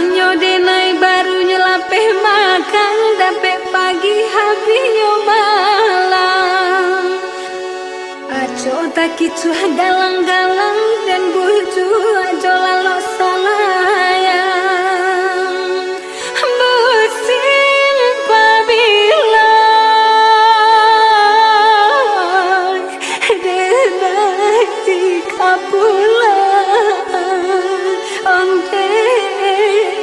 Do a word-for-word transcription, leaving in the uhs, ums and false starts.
Nyo denai barunyo lapeh makan, dapek pagi habinyo malam. Acok takicuah galang-galang, den bujuak